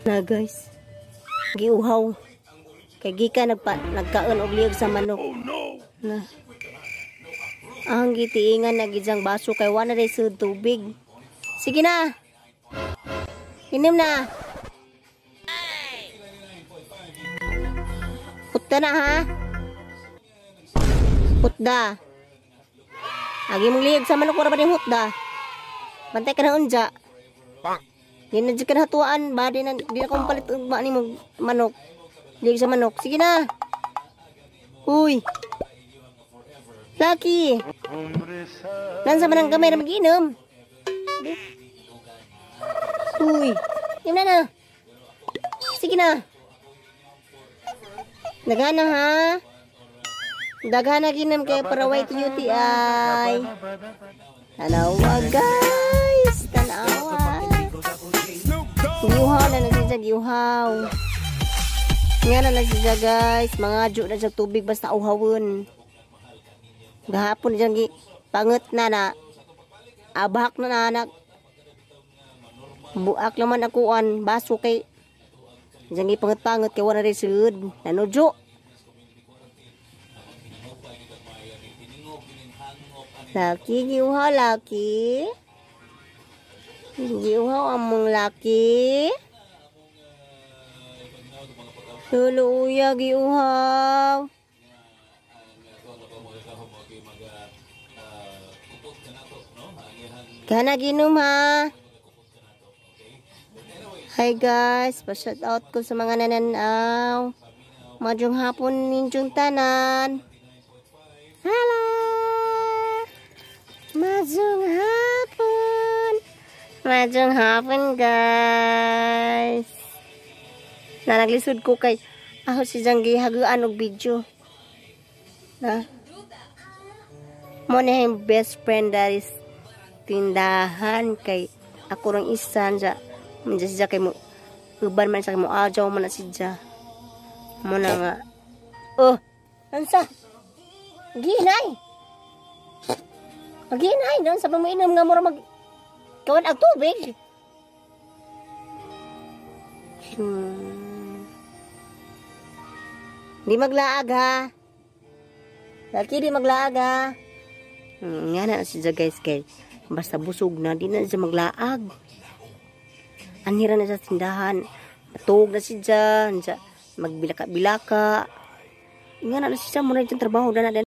Na guys. Giuhaw. Kay gika nagkaon og liog sa manok. Na. Ang gitiingan na gidyang baso kay wala na sud tubig. Sige na. Inom na. Putta na ha. Putda. Agi mong liog sa manok, wala pa din hutda. Bantay ka na unja. Di na ka na hatuan ba, di na akong palit ba ni mo manok. Liog sa manok. Sige na. Uy. Lucky. Nansa man ang gamay na mag-inom. Uy. Inom na na. Sige na. Daghan na ha. Daghan na ginom kay para way UTI. Tanawa guys. Tanawa. Giuhaw na na siya, giuhaw. Nga na na siya guys. Mga ju na siya tubig basta uhawon. Gahapon siya gi panget na na. Abahak na na anak. Buak naman akuan baso kay diyan gi panget-panget kay wala rin sud. Nanujo. Laki giuhaw laki. Giuhaw among laki. Tuluya giuhaw. Kana ginom ha. Hi guys, pa-shout out ko sa mga nananaw. Madyong hapon ninyong tanan. Hala! Madyong hapon. Madyong hapon guys. Na naglisod ko kay ako si Janggi haguan og video. Na. Mo na yung best friend that is tindahan kay ako rang isan siya. Minsan siya kay mo uban man sa mo ajaw man na siya. Mo na nga. Oh, ansa? Ginay. Ginay, doon sa mo inom nga mura mag kawan ang tubig. Di maglaag ha. Laki di maglaag ha. Nga na siya guys kay basta busog na di na siya maglaag. Anhira na sa tindahan. Matug na siya, siya magbilaka-bilaka. Nga na siya muna dyan trabaho na na.